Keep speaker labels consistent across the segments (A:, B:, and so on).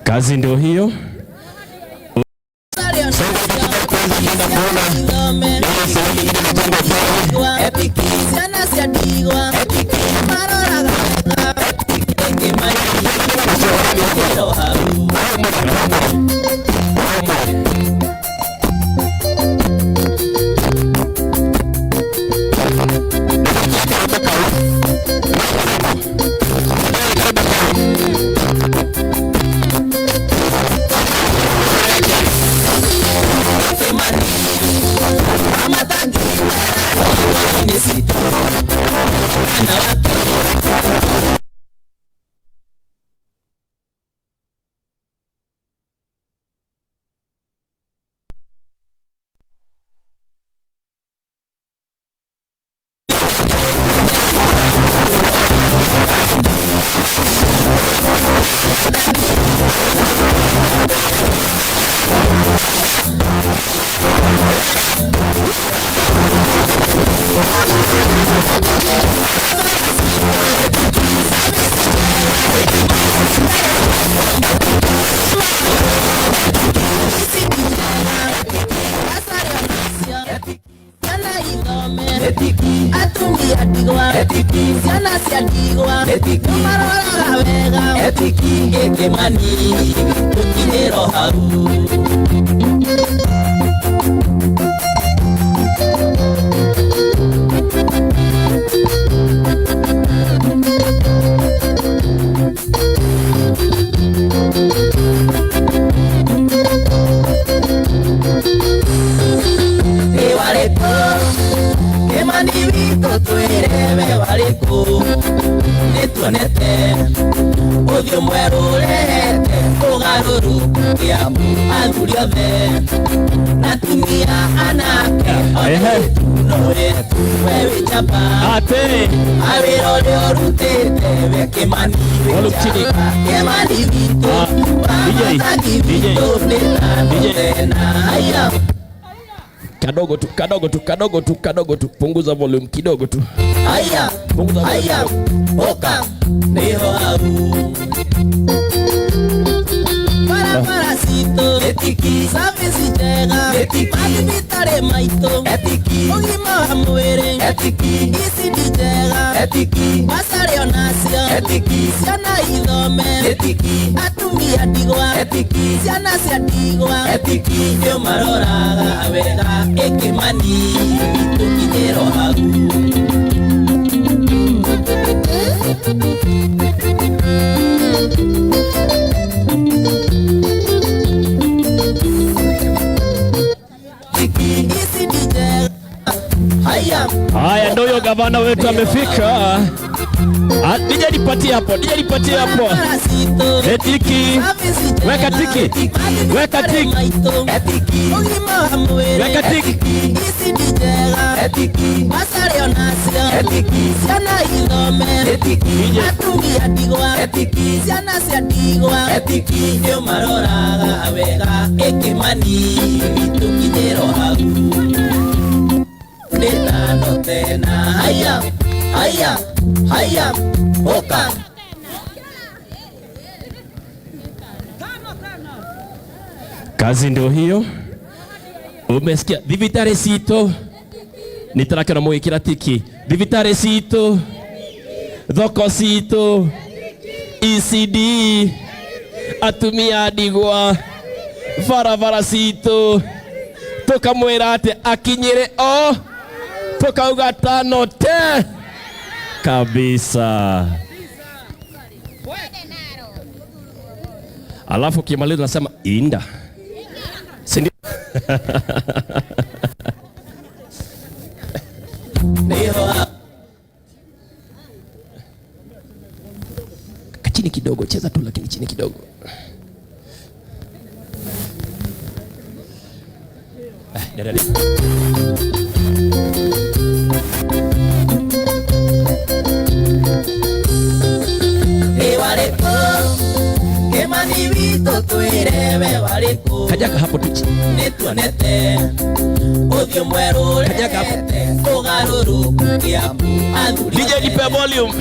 A: Kazi ndio hiyo.
B: Ciana cia ndigwa maroraga hau. Atumia ndigwa, ciana cia ndigwa maroraga wega Kĩmani tũkinyĩro hau. Ĩ warĩkũ Kĩmani witũ, twĩre we warĩkũ? Nĩtuonete ũthiũ mwerũ ũrehete ũgarũrũku Kĩambu, athuri othe na atumia, anake nowe we wĩ njamba.
A: Ate.
B: Awĩra ũrĩa ũrutĩte we Kĩmani wĩ
A: Volume chini.
B: njamba. Kĩmani witũ.
A: Ah, DJ,
B: Wamatangi
A: DJ,
B: witũ nĩ tano
A: DJ.
B: tena haya.
A: Kadogo tu, kadogo tu, kadogo tu, kadogo tu. Punguza volume kidogo tu.
B: Haya.
A: Punguza volume.
B: Haya, oka niho hau. Barabara citũ, service njega, mathibitarĩ maitũ, ũgima wa mwĩrĩ, ECD njega, basarĩ onacio, ciana ithome, atumia ndigwa, ciana cia ndigwa nĩ maroraga wega. Ĩkĩmani tũkinyĩro hau. ECD njega, haya.
A: Haya, ndio huyo gavana wetu amefika. Ah, DJ nipatie hapo, DJ nipatie hapo. Etiki. Weka tiki. Weka tiki. Weka tiki.
B: Basarĩ onacio, ciana ithome, atumia ndigwa, ciana cia ndigwa nĩ maroraga wega. Ĩkĩmani tũkinyĩro hau nĩ tano tena. Haya, haya, haya, oka.
A: Kazi ndio hiyo. Umesikia thibitarĩ citũ nĩtũrakĩona mũgĩkĩra tiki, thibitarĩ citũ, thoko citũ, ECD, atumia ndigwa, barabara citũ, tũkamwĩra atĩ akinyĩre o tukauga tano te kabisa. Alafu ukimaliza unasema inda, si ndio?
B: Niho.
A: Chini kidogo, cheza tu lakini chini kidogo. Eh, dada.
B: Ĩ warĩkũ Kĩmani witũ, twĩre we warĩkũ?
A: Kanyaga hapo tu.
B: Nĩtuonete ũthiũ mwerũ
A: Kanyaga hapo.
B: ũrehete ũgarũrũku Kĩambu, athuri
A: DJ nipe volume.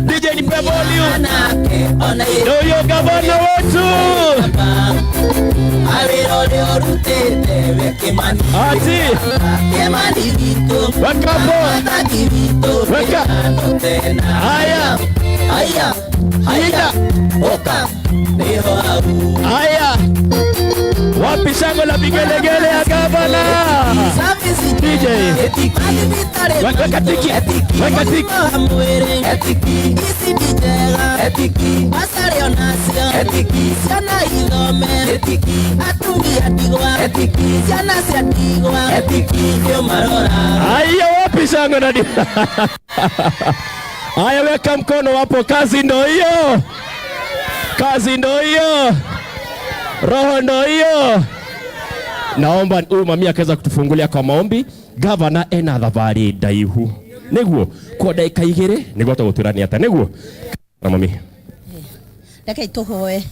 A: DJ nipe volume.
B: anake ona
A: Ndio huyo gavana wetu.
B: Ũrutĩte we Kĩmani.
A: Ati.
B: Kĩmani witũ.
A: Weka hapo.
B: Mũthamaki witũ.
A: Weka.
B: Mĩtano tena.
A: Haya.
B: Haya. Haya. Ũka. Nĩho hau.
A: Haya. Wapi shangwe la vigelegele ya gavana? DJ. Weka tiki. Weka tiki. Haya, wapi shangwe na Haya, weka mkono hapo. Kazi ndo hiyo, kazi ndo hiyo, roho ndo hiyo. Naomba huyu mami akaweza kutufungulia kwa maombi. Gavana ena thabarĩ ndaihu nĩguo kwa ndagĩka igĩrĩ nĩguo tũgũtwĩra ata nĩguo na mami.
C: Rekei tũhoe.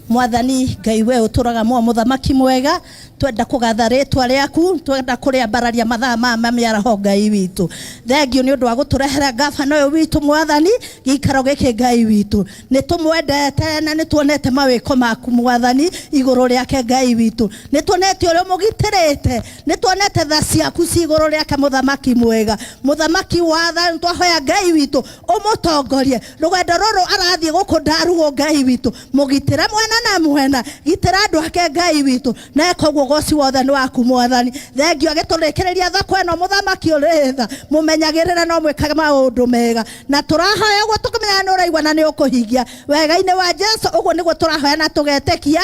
C: Mwathani Ngai we ũtũraga mwa mũthamaki mwega, twenda kũgatha rĩtwa rĩaku, twenda kũrĩambararia mathaa maya ma mĩaraho Ngai witũ. Thengiũ nĩ ũndũ wa gũtũrehera gavana ũyũ witũ Mwathani gĩikaro gĩkĩ Ngai witũ. Nĩ tũmwendete na nĩ tuonete mawĩko maku Mwathani igũrũ rĩake Ngai witũ. Nĩ tuonete ũrĩa ũmũgitĩrĩte, nĩ tuonete tha ciaku ci igũrũ rĩake mũthamaki mwega. Mũthamaki wa tha, twahoya Ngai witũ ũmũtongorie rũgendo rũrũ arathiĩ gũkũ Ndarugo Ngai witũ, mũgitĩre mwena na mwena, gitĩra andũ ake Ngai witũ, na koguo goci wothe nĩ waku Mwathani. Thengiũ agĩtũrĩkĩrĩria thoko ĩno mũthamaki ũrĩ tha, mũmenyagĩrĩre no mwĩkage maũndũ mega, na tũrahoya ũguo tũkĩmenyaga nĩ ũraigua na nĩ ũkũhingia wega-inĩ wa Jesu. Ũguo nĩguo tũrahoya na tũgetĩkia.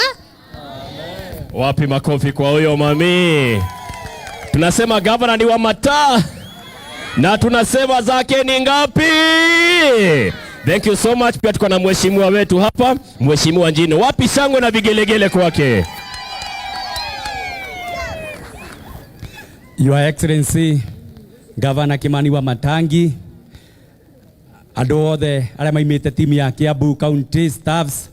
A: Wapi makofi kwa huyo mami? Tunasema gavana ni wa mataa na tunasema zake ni ngapi? Thank you so much. Pia tuko na mheshimiwa wetu hapa, Mheshimiwa Njino. Wapi shangwe na vigelegele kwake?
D: Your Excellency Governor Kimani Wamatangi, andũ othe arĩa maimĩte timu ya Kiambu County staffs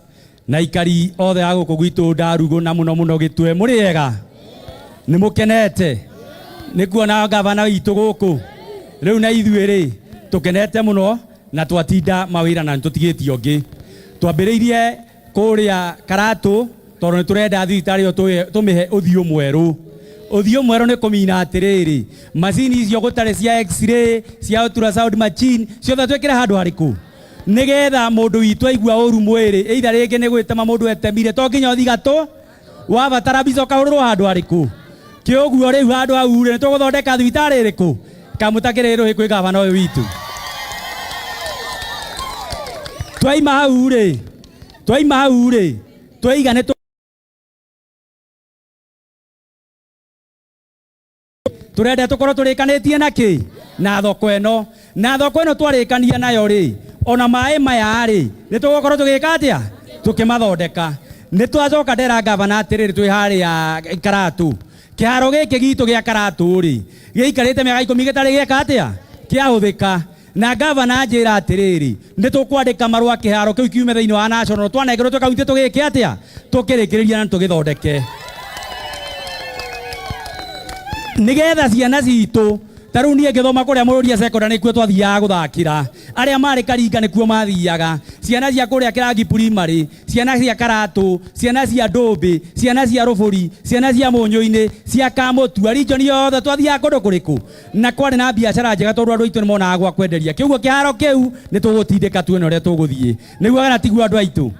D: na ikari othe a gũkũ gwitũ Ndarugu na mũno mũno Gĩtwe, mũrĩ ega? Nĩ mũkenete nĩ kuona gavana witũ gũkũ? Rĩu na ithuĩ rĩ tũkenete mũno na twatinda mawĩra na nĩtũtigĩtie ũngĩ. Twambĩrĩirie kũrĩa Karatũ tondũ nĩtũrenda thibitarĩ ĩyo tũmĩhe ũthiũ mwerũ. Ũthiũ mwerũ nĩ kũmina atĩrĩrĩ, macini icio gũtarĩ cia x-ray, cia ultrasound machine, ciothe twĩkĩre handũ harĩkũ? Nĩgetha mũndũ witũ aigua ũru mwĩrĩ, either rĩngĩ nĩ gwĩtema mũndũ etemire, to nginya ũthiĩ gatũ, wabatara mbica ũkahũrĩrwo handũ harĩkũ? Kĩũguo rĩu handũ hau rĩ, nĩtũgũthondeka thibitarĩ ĩrĩkũ? Kamũtakĩrĩ rũhĩ kwĩ gavana ũyũ witũ. Twaima hau rĩ, twaima hau rĩ, twaiga nĩ tũrenda tũkorwo tũrĩkanĩtie na kĩ? Na thoko ĩno. Na thoko ĩno twarĩkania nayo rĩ, ona maĩ maya rĩ, nĩ tũgũkorwo tũgĩka atĩa? Tũkĩmathondeka. Nĩ twacoka ndera gavana atĩrĩrĩ, twĩ harĩa Karatũ. Kĩharo gĩkĩ gitũ gĩa Karatũ rĩ, gĩikarĩte mĩaka 10 gĩtarĩ gĩeka atĩa? Kĩahũthĩka. Na gavana anjĩra atĩrĩrĩ, nĩ tũkwandĩka marũa kĩharo kĩu kiume thĩinĩ wa national, twanengerwo twĩ kaunti tũgĩke atĩa? Tũkĩrĩkĩrĩria na tũgĩthondeke. Nĩgetha ciana citũ, ta rĩu niĩ ngĩthoma kũrĩa Mũrũria secondary nĩkuo twathiaga gũthakĩra, arĩa marĩ Karinga nĩkuo mathiaga, ciana cia kũrĩa Kĩrangi primary, ciana cia Karatũ, ciana cia Ndũmbĩ, ciana cia Rũbũri, ciana cia Mũnyũ-inĩ, cia Kamũtua, region yothe twathiaga kũndũ kũrĩkũ? Na kwarĩ na biacara njega tondũ andũ aitũ nĩmonaga gwa kwenderia. Kĩũguo kĩharo kĩu nĩtũgũtindĩka tuone ũrĩa tũgũthiĩ. Nĩguo kana tiguo andũ aitũ?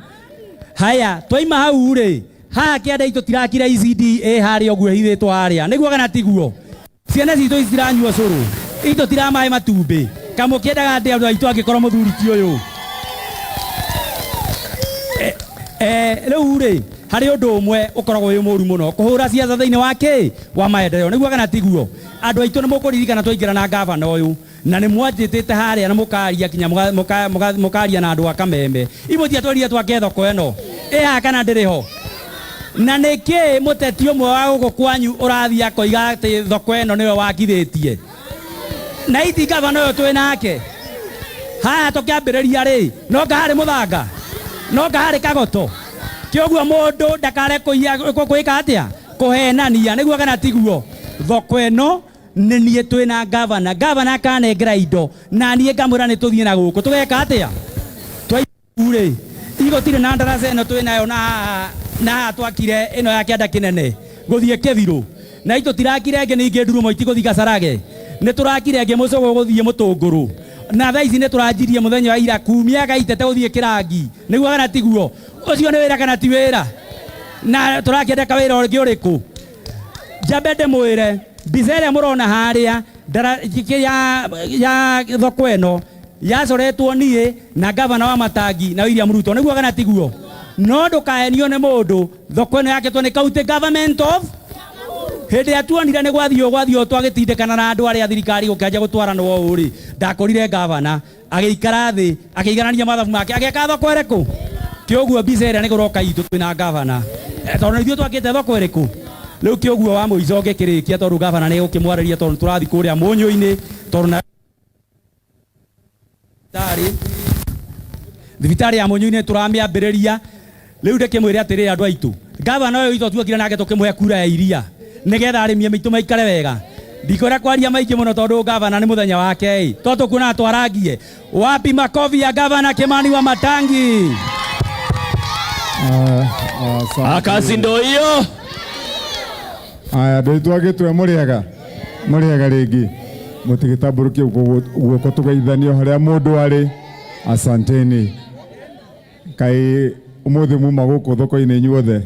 D: Haya, twaima hau rĩ, haha kĩanda itũ tirakire ECD ĩ harĩa ũguo ĩhithĩtwo harĩa. Nĩguo kana tiguo? Ciana citũ itiranyua cũrũ, itũ tiramahe matumbĩ. Kamũkĩendaga atĩa andũ aitũ angĩkorwo mũthuri ti ũyũ? Rĩu rĩ, harĩ ũndũ ũmwe ũkoragwo wĩ mũru mũno, kũhũra ciaca thĩinĩ wa kĩ? Wa maendeleo. Nĩguo kana tiguo? Andũ aitũ nĩ mũkũririkana twaingĩra na gavana ũyũ, na nĩ mwanjĩtĩte harĩa na mũkaria kinya mũkaria na andũ a Kameme. Imũtiatwarire twake thoko ĩno. Ĩ haha kana ndĩrĩ ho? Na nĩkĩ mũteti ũmwe wa gũkũ kwanyu ũrathiĩ akoiga atĩ thoko ĩno nĩwe wakithĩtie? Na iti gavana ũyũ twĩ nake haha tũkĩambĩrĩria rĩ, no nga harĩ mũthanga, no nga harĩ kagoto. Kĩũguo mũndũ ndakare gwĩka atĩa? Kũhenania. Nĩguo kana tiguo? Thoko ĩno nĩ niĩ twĩ na gavana, gavana akanengera indo na niĩ ngamwĩra nĩ tũthiĩ na gũkũ tũgeka atĩa? Twairĩ igũtirĩ na ndaraca ĩno twĩ nayo na haha Na haha twakire ĩno ya kĩanda kĩnene gũthiĩ Kĩbirũ, na itũtirakire ĩngĩ ningĩ Ndurumo itigũthiĩ Gacarage, nĩ tũrakire ĩngĩ Mũcũgũ gũthiĩ Mũtũngũrũ, na thaa ici nĩ tũranjirie mũthenya wa ira kumia Gaitete gũthiĩ Kĩrangi. Nĩguo kana tiguo? Ũcio nĩ wĩra kana ti wĩra? Na tũrakĩendeka wĩra ũngĩ ũrĩkũ? Njambe ndĩmwĩre mbica ĩrĩa mũrona harĩa ya, ya thoko ĩno yacoretwo niĩ na gavana wa Matangi na William Ruto. Nĩguo kana tiguo? No ndũkahenio nĩ mũndũ, thoko ĩno yakĩtwo nĩ county government of hĩndĩ ĩrĩa tuonire nĩ gwathiĩ gwathiĩ twagĩtindĩkana na andũ arĩa thirikari gũkĩanjia gũtwaranwo ũũ rĩ, ndakorire gavana agĩikara thĩ akĩiganania mathabu make agĩaka thoko ĩrĩkũ. Kĩoguo mbica ĩrĩa nĩ kũroka itũ twĩna gavana, tondũ ithuĩ twakĩte thoko ĩrĩkũ. Rĩu kĩoguo wa mũico ngĩkĩrĩkia, tondũ gavana nĩ gũkĩmwarĩria, tondũ tũrathiĩ kũrĩa mũnyũ-inĩ, tondũ na thibitarĩ ya mũnyũ-inĩ tũramĩambĩrĩria rĩu. Ndĩkĩmwĩre atĩrĩrĩ, andũ aitũ, gavana ũyũ witũ tuokire nake tũkĩmũhe kura ya iria nĩgetha arĩmi aitũ maikare wega. Ndikwenda kwaria maingĩ mũno tondũ gavana nĩ mũthenya wake ĩ, to tũkuona twarangie. Wapi makofi ya gavana Kimani wa Matangi?
A: Ah, kazi ndo hiyo.
E: Aya, andũ aitũ a Gĩtwe, mũrĩega, mũrĩega rĩngĩ. Mũtigĩtambũrũkie guoko tũgeithanio harĩa mũndũ arĩ. Asanteni. Kaĩ ũmũthĩ muma gũkũ thoko-inĩ inyuothe,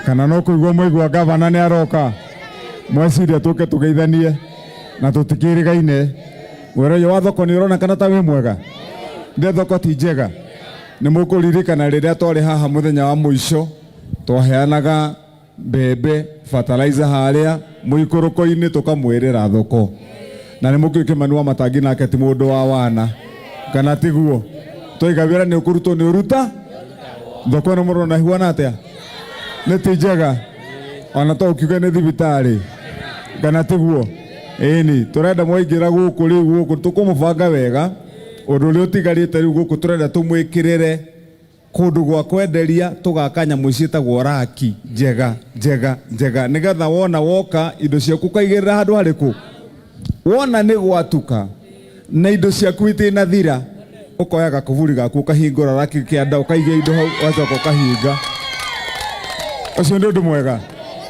E: kana no kũigua mwaigua gavana nĩ aroka mweciria tũke tũgeithanie na tũtikĩrĩgaine? Wĩra ũyũ wa thoko nĩ ũronekana ta wĩ mwega, nĩ thoko ti njega. Nĩ mũkũririkana rĩrĩa twarĩ haha mũthenya wa mũico twaheanaga mbembe, fertilizer harĩa mũikũrũko-inĩ, tũkamwĩrĩra thoko, na nĩ mũkĩũĩ Kĩmani wa Matangi nake ti mũndũ wa wana, kana tiguo? Twaiga wĩra nĩ ũkũrutwo, nĩ ũruta. Thoko ĩno mũrona ĩhuana atĩa? Nĩ ti njega? Ona to ũkiuge nĩ thibitarĩ, kana tiguo? Ĩni, tũrenda mwaingĩra gũkũ rĩu, gũkũ tũkũmũbanga wega. Ũndũ ũrĩa ũtigarĩte rĩu gũkũ, tũrenda tũmwĩkĩrĩre kũndũ gwa kwenderia, tũgaka nyamũ ciĩtagwo raki njega njega njega, nĩgetha wona woka indo ciaku ũkaigĩrĩra handũ harĩkũ. Wona nĩ gwatuka na indo ciaku itinathira, ũkoya gakuburi gaku, ũkahingũra raki kĩanda, ũkaiga indo hau, ũgacoka ũkahinga. Ũcio nĩ ũndũ mwega.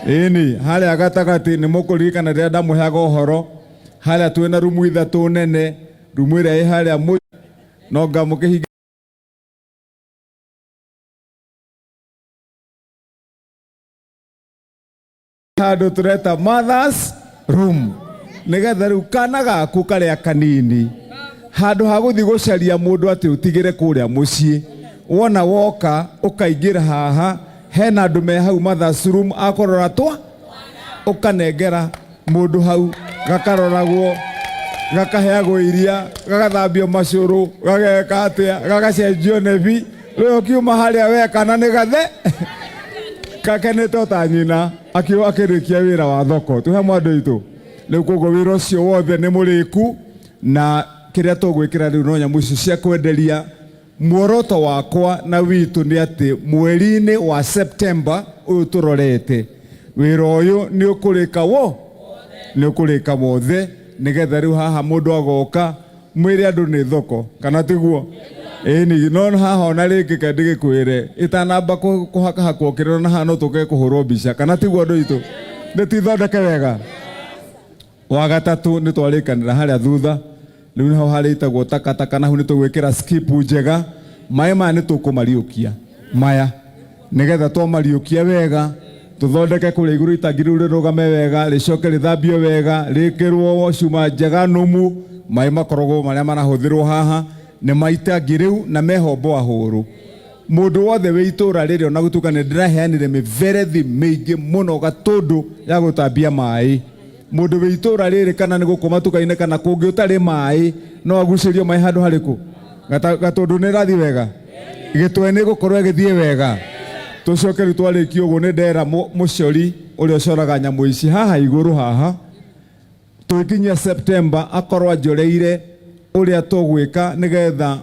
E: Ĩni, harĩa gatagatĩ nĩ mũkũririkana rĩrĩa ndamũheaga ũhoro, harĩa twĩna rumu ithatũ nene, rumu ĩrĩa ĩ harĩa no ngamũkĩhinga handũ tũreta mothers room, nĩgetha rĩu kana gaku karĩa kanini, handũ ha gũthiĩ gũcaria mũndũ atĩ ũtigĩre kũrĩa mũciĩ, wona woka ũkaingĩra haha, hena andũ me hau mothers room akũrora twa, ũkanengera mũndũ hau, gakaroragwo, gakaheagwo iria, gagathambio macũrũ, gageka atĩa, gagacenjio nebi. Rĩu ũkiuma harĩa we kana nĩ gathe kakenete o ta nyina akĩrĩkia wĩra wa thoko. Twĩ hamwe, andũ aitũ? Rĩu koguo wĩra ũcio wothe nĩ mũrĩku, na kĩrĩa tũgwĩkĩra rĩu no nyamũ icio cia kwenderia. Muoroto wakwa na witũ nĩ atĩ mweri-inĩ wa September ũyũ tũrorete, wĩra ũyũ nĩ ũkũrĩka, wo nĩ ũkũrĩka wothe, nĩgetha rĩu haha mũndũ agoka mwĩre andũ nĩ thoko, kana tiguo? Ĩni, no haha ona rĩngĩ ke ndĩgĩkwĩre ĩtanamba kũhakahakwo kĩrĩro, na haha no tũke kũhũrwo mbica, kana tiguo, andũ aitũ? Nĩ tithondeke wega. Wa gatatũ, nĩ twarĩkanĩra harĩa thutha rĩu nĩho harĩtagwo takataka, na hau nĩ tũgwĩkĩra skip njega. Maĩ maya nĩ tũkũmariũkia maya, nĩgetha twamariũkia wega tũthondeke kũrĩa igũrũ, itangi rĩu rĩrũgame wega, rĩcoke rĩthambio wega, rĩkĩrwo cuma njega nũmu. Maĩ makoragwo marĩa marahũthĩrwo haha nĩ ma itangi rĩu na meho boahũrũ. Mũndũ wothe wĩ itũra rĩrĩ, ona gũtuĩka nĩ ndĩraheanire mĩberethi mĩingĩ mũno gatũndũ ya gũtambia maĩ, mũndũ wĩ itũra rĩrĩ kana nĩ gũkũ matuka-inĩ kana kũngĩ ũtarĩ maĩ, no agucĩrio maĩ handũ harĩkũ? Gatũndũ nĩ ĩrathiĩ wega, Gĩtwe nĩ gũkorwo ĩgĩthiĩ wega. Tũcoke rĩu twarĩkia ũguo, nĩ ndera mũcori ũrĩa ũcoraga nyamũ ici haha igũrũ haha, tũgĩkinyia September akorwo anjoreire ũrĩa tũgwĩka, nĩgetha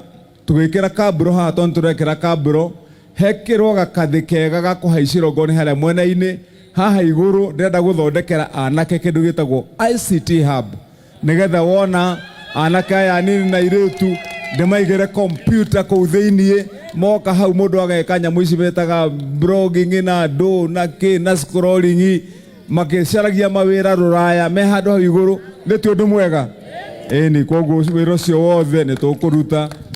E: tũgĩkĩra kaburo haha, tondũ tũrekĩra kaburo, hekĩrwo gakathĩ kega ga kũhaicĩrwo ngoro nĩ harĩa mwena-inĩ haha igũrũ. Ndĩrenda gũthondekera anake kĩndũ gĩtagwo ICT hub, nĩgetha wona anake aya anini na airĩtu, ndĩmaigĩre kompyuta kũu thĩiniĩ. Moka hau mũndũ ageka nyamũ ici metaga blogging na ndũ na kĩ na scrolling, makĩcaragia mawĩra rũraya me handũ hau igũrũ. Nĩ ti ũndũ mwega. Ĩni, koguo wĩra ũcio wothe nĩ tũkũruta.